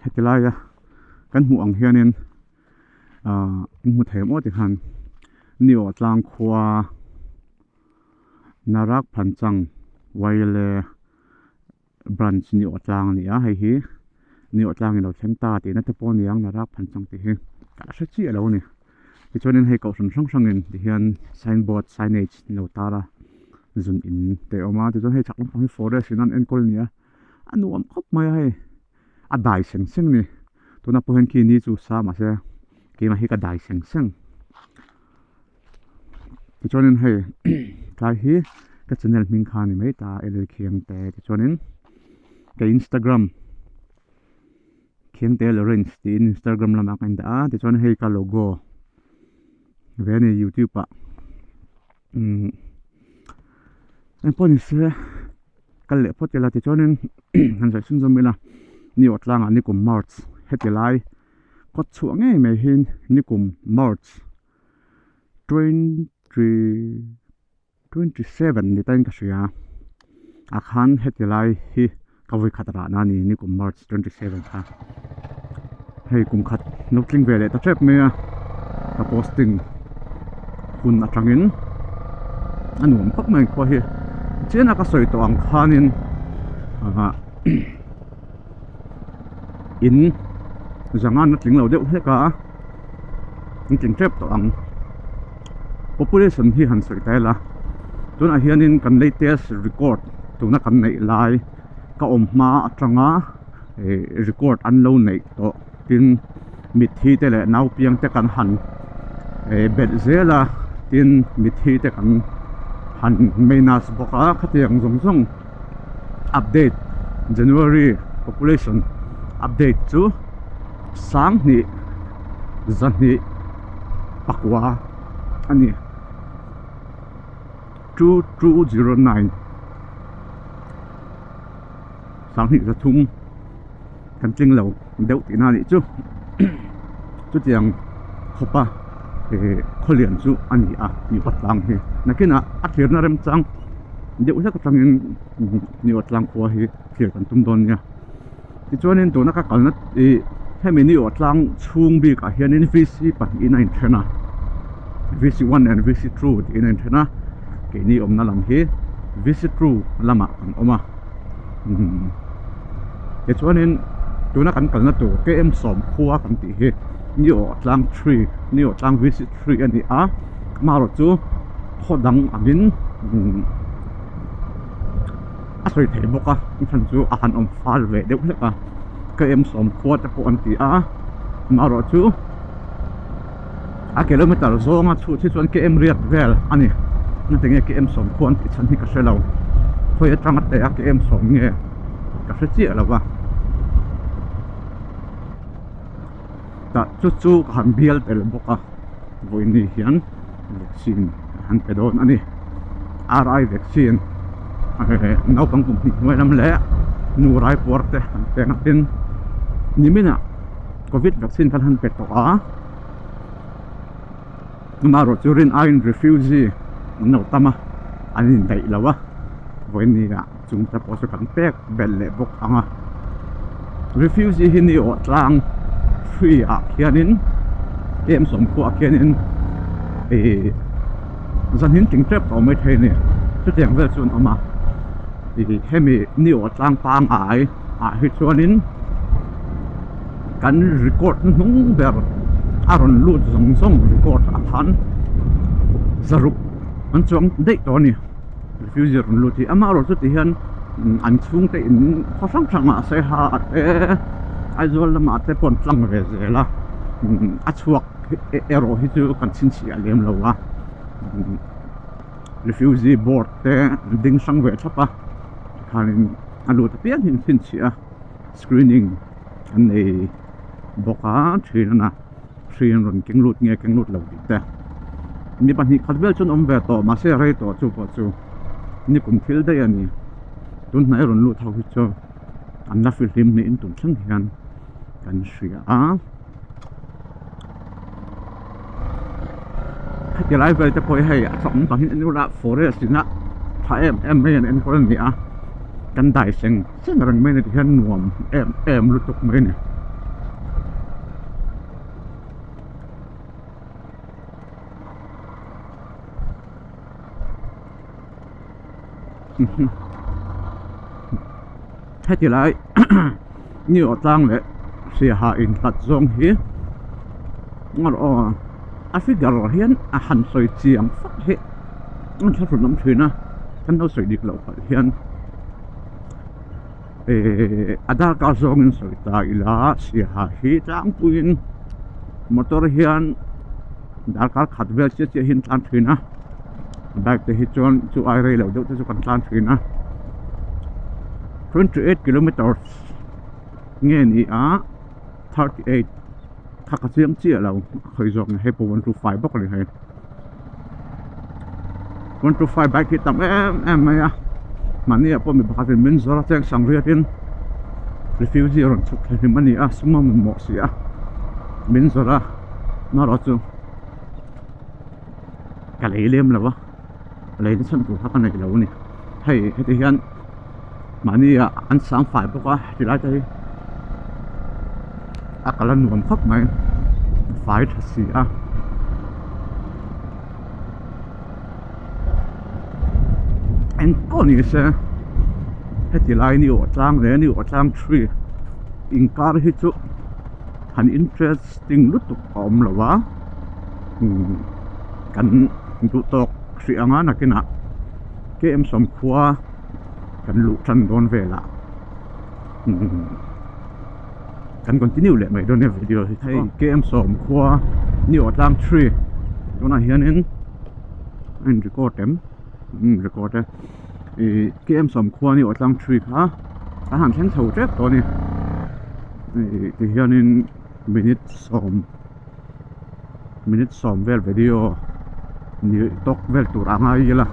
Heti laia kan hmuh ang hianin ahh in hmu thei maw tikhan ni awh tlang khua Narak Phanchang Waile Branch ni awh tlang a ni a hei hi ni awh tlangin lo thleng ta tihna te pawh a ni ang Narak Phanchang tih hi ka la hre chiah lo a ni. Tichuanin hei kohhran hrang hrangin tihian signboard signage an lo tar a zun in te a awm a tichuan hei chhak lampang hi forest in an enkawl a ni a a nuam khawp mai a hei a dai seng seng a ni tunah pawh hian khi ni chu sa mahse keimah hi ka dai seng seng tichuanin hei tlai hi ka channel hming kha a ni mai ta L L Khiangte tichuanin ka instagram. Khiangte Lawrence tiin Instagram lamah ka indah a tichuan hei ka logo ve a ni youtube ah umm engpawh ni se kal leh phawt ila tichuanin han sawi chhunzawm ila ni awh tlangah nikum march heti lai kawt chhuah ngei mai hi nikum march 20 27 ni tain ka hria a khan heti lai hi ka vawi khat rahna a ni nikum march 27 kha hei kum khat lo tling ve leh ta tep mai a ka posting hun atangin a nuam khawp mai khua hi chian a ka sawi tawh ang khanin ah in zanga na tling lo deuh hlek a an tling tep tawh ang. Population hi han sawi ta ila tunah hianin kan latest record tuna kan neih lai ka awm hma atanga ih record an lo neih tawh tin mitthi te leh naupiang te kan han ih belh zel a tin mitthi te kan han minus bawk a khatiang zawng zawng update January population update chu sanghnih zahnih. Pakua a ni 2209 sanghnih zathum kan tling lo deuh tihna a nih chu chutiang khawpa eh khawlian chu a ni a Niawt tlang hi nakinah a thlirna remchang deuh hlek atangin Niawt tlang khua hi thlir kan tum dawn nia. Tichuanin tuna ka kalna ih hemi ni awh tlang chhung bikah hianin VC pahnihin a inthen a VC one and VC two tiin a inthen a keini awmna lam hi VC two lamah kan awm a umm tichuanin tuna kan kalna tur KM sawm khua kan tih hi ni awh tlang three ni awh tlang VC three a ni a amaherawhchu khaw dang angin umm. A sawi thei bawk a a chhan chu a han awm fal ve deuh hlek a ka em sawm khua te pawh an ti a amaherawh chu a kilometer zawnga chhut hi chuan K M riat vel a ni engtin nge K M sawm khua an tih chhan hi ka hre lo khawi atanga teh a K M sawm nge ka hre chiah lo va tah chu chu ka han bial tel bawk a vawiin hian vaccine ka han pe dawn a ni R I vaccine naupang kum hnih hnuai lam leh nu rai puar te an peng a tin niminah covid vaccine khan han pe tawh a amaherawh chu rin aiin refugee an lo tam a an indaih lo a vawiin ni ah chung te pawh chu kan pek belh leh bawk ang a refugee hi ni awh tlang three ah khianin tlem sawmkhuah ah khianin ih zan in tling tep tawh mai thei a ni chutiang vel chu an awm a ih hemi ni awh tlang pangai ah hi chuanin kan record hnuhnung ber a rawn lut zawng zawng record ah khan zaruk an chuang daih tawh a ni. Refugee rawn lut hi amaherawh chu ti hian an chhungte in khaw hrang hrang ah Saiha ah te Aizawl lamah te pawh an tlang ve zel a a chhuak erawh hi chu kan chhinchhiah lem lo a refugee board te an ding hrang ve thlap a tikhanin a lut apiang hi an chhinchhiah a screening an nei bawk a thin a. Hri an rawn keng lut nge keng lut lo tih te ni pahnih khat vel chuan awm ve tawh mahse rei tawh chu pawh chu ni kum thil daih a ni tun hnai rawn lut ho hi chu an la fihlim niin tun thleng hian kan hria a heti lai vel te pawh hi hei a chawm pang hi an ula forest in a tha em em mai an enkawl a ni a kan dai seng seng reng mai a ni ti hian nuam em em lutuk mai a ni. Heti lai ni aw tlang leh hriaha inhlat zawng hi aw a figure hian a han sawi chiang fak hi a thlahrun awm thin a kan lo sawi dik loh palh hian ehh a darkar zawngin sawi ta ila hriaha hi tlangpuiin motor hian darkar khat vel chiah chiah hi an tlan thin a bike te hi chuan chu ai rei lo deuh te chu kan tlan thin a 28 kilometers nge ni a 38 kha ka chiang chiah lo a khawi zawk nge hei pawh 125 bawk a ni hei 125 bike hi tam em em mai a mahni ah pawh mi pakhat in min zawr a cheng sang riat in refugee a rawn chhuk thla hlim a ni a sum a mamawh si a min zawr a marawh chu ka lei lem lo a lei na chhan tur kha ka neih lo a ni hei heti hian mahni ah an sang fai bawk a tilai te hi a kal a nuam khawp mai fai tha si a. Engpawh ni se heti lai ni awh tlang leh ni awh tlang three inkar hi chu han interesting lutuk a awm lo a kan duh tawk hrih ang a nakinah K_M sawmkhua kan luh tan dawn velah kan continue leh mai dawn nia video hi hei K_M sawmkhua ni awh tlang three tunah hianin a in record em umm record e ih K_M sawmkhua ni awh tlang three kha a han thleng chho tep tawh a ni ih tihianin minute sawm. Minute sawm vel video ni tawk vel tur a ngai ila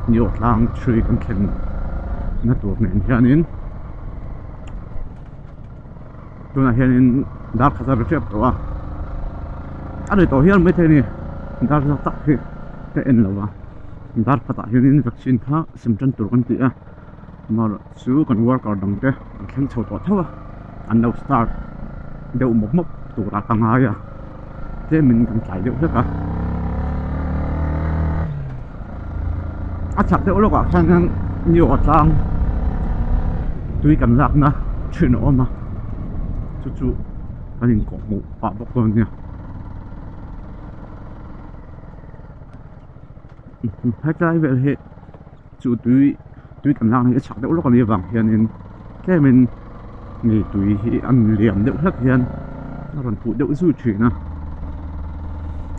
ni aw tlang three kan thlen na tur nen hianin tunah hianin dar khat a ri tep tawh a a ri tawh hial maithei a ni dar zat tak hi ka en lo a dar khatah hianin vaccine kha sem tan tur kan ti a. Amaherawh chu kan worker dang te an thleng chho tawh tho a an lo start deuh mawp mawp turah ka ngai a tlemin kan tlai deuh hlek a a chak deuh lawkah khan ni aw tlang tui kan lakna thin a awm a chu chu kan inkawh hmuh pah bawk dawn nia. Hetlai vel hi chu tui tui kan lakna hi a chhak deuh lawk a nih avang hianin tlemin mi tui hi a liam deuh hlek hian a rawn huh deuh zui thin a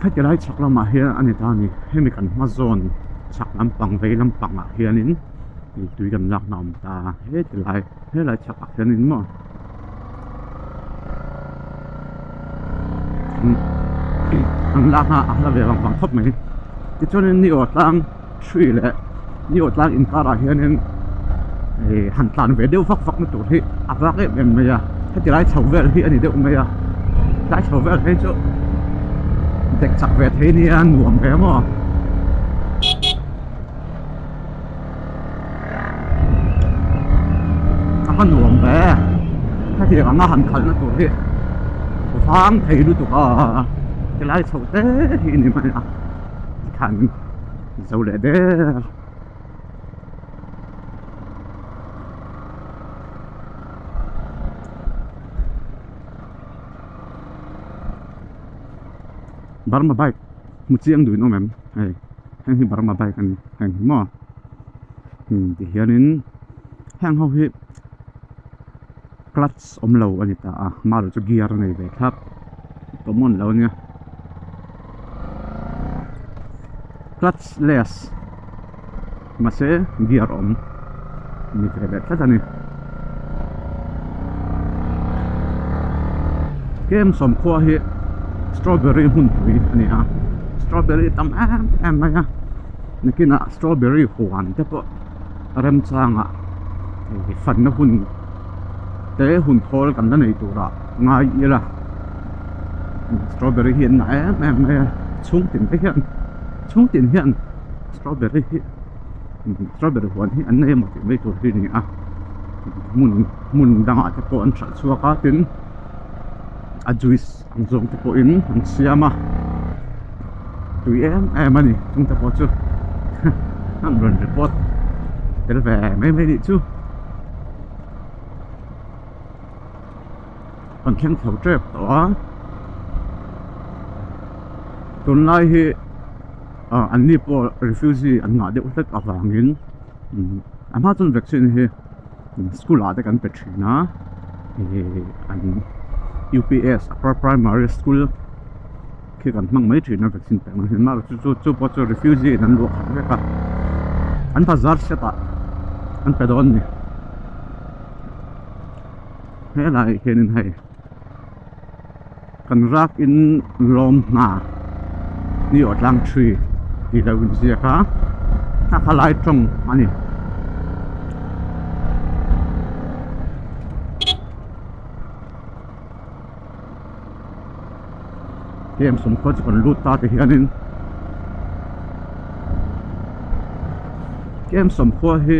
heti lai chhak lamah hian a ni ta a ni hemi kan hma zawn chhak lampang vei lampangah hianin mi tui kan lakna a awm ta a heti lai helai chhakah hianin maw. An lak a a hla ve vang vang khawp mai tichuanin ni aw tlang three leh ni aw tlang inkarah hianin ih han tlan ve deuh vak vak na tur hi a vak em em mai a heti lai chho vel hi a ni deuh mai a tlai chho vel phei chu dek chak ve thei nia nuam ve maw. A va nuam ve hetiang anga han khalhna tur hi vang thei lutuk a tilai chho te hi ni mai a tikhan zo leh der Burma bike hmu chiang duhin awm em hei. Heng hi Burma bike a ni heng hi maw umm ti hianin heng ho hi clutch awm lo a ni ta a marawh chu gear a nei ve thlap common lo a nia clutch less mahse gear awm ni ve leh tlat a ni kem sawmkhua hi strawberry hmunpui a ni a strawberry tam em em mai a nakinah strawberry huan te pawh remchangah fanna hun te hun thawl kan la nei turah ngai ila strawberry hi an ngah em em mai a chhungtin te hian chhungtin hian strawberry hi. Strawberry huan hi an nei emaw tih mai tur hi a ni a hmun hmun dangah te pawh an hralh chhuak a tin a juice ang zawng te pawhin an siam a tui em em a ni chung te pawh chu an rawn report. tel ve mai mai nih chu kan thleng chho tep tawh a tunlai hi ah an ni pawh refugee an ngah deuh hlek avangin a hma chuan vaccine hi school ah te kan pe thin a ih an U_P_S upper primary school khi kan hmang mai thin a vaccine pek nan hian chu chu chu pawh chu refugee in an luah khat vek a an bazar set ah an pe dawn a ni helai ah hianin hei kan rak in lawm hna ni aw tlang thui tih lo inziak a a khalai tawng a ni. Game sawmkhua chu kan lut ta ti hianin game sawmkhua hi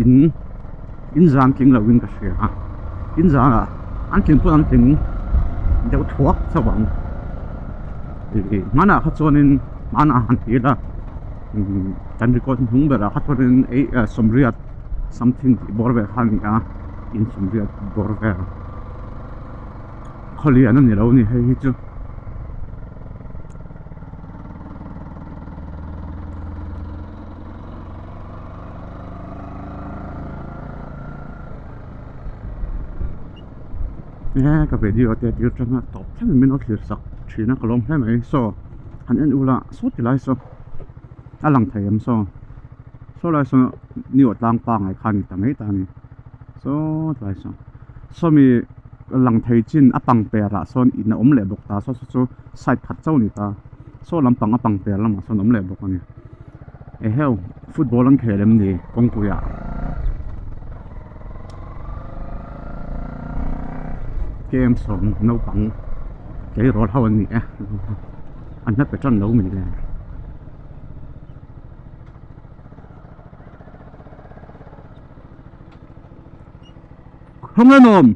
in in zan tling lo in ka hria a in zan ah an tling pawn an tling deuh thuak chauh ang ih hmanah kha chuanin hmanah han ti ila kan record hnung berah kha chuanin ei sawmriat something tih bawr vel kha a ni a in sawmriat bawr vel. Khawlian a ni lo a ni hei hi chu. He ka video te tir tanga tawp thleng min lo thlir sak thin a ka lawm hle mai saw han en ula saw ti lai saw a lang thei em saw saw lai saw ni aw tlang pangai kha a ni ta mai ta a ni saw ti lai saw sawmi. Lang thei chin a pang per ah sawn in a awm leh bawk ta saw saw chu side khat chauh a ni ta saw lampang a pang per lamah sawn a awm leh bawk a ni eheu football an khel em ni kawngpui ah game sawm naupang tleirawl ho an ni e an hla pe tan lo mi le. Không lên ồm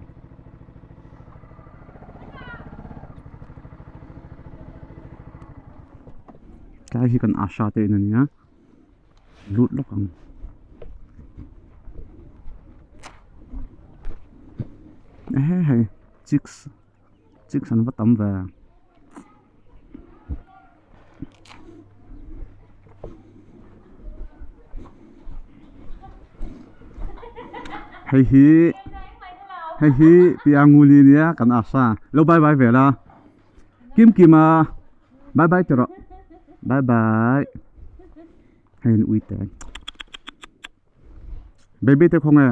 Tlai hi kan Asha te in a nia lut lawk ang ehe hei chicks chicks an va tam ve. Hei hi hei hi pianguli nia kan asa lo bye bye vel a kim kim a bye bye ti rawh bye bye hei an ui te baby te khawnge.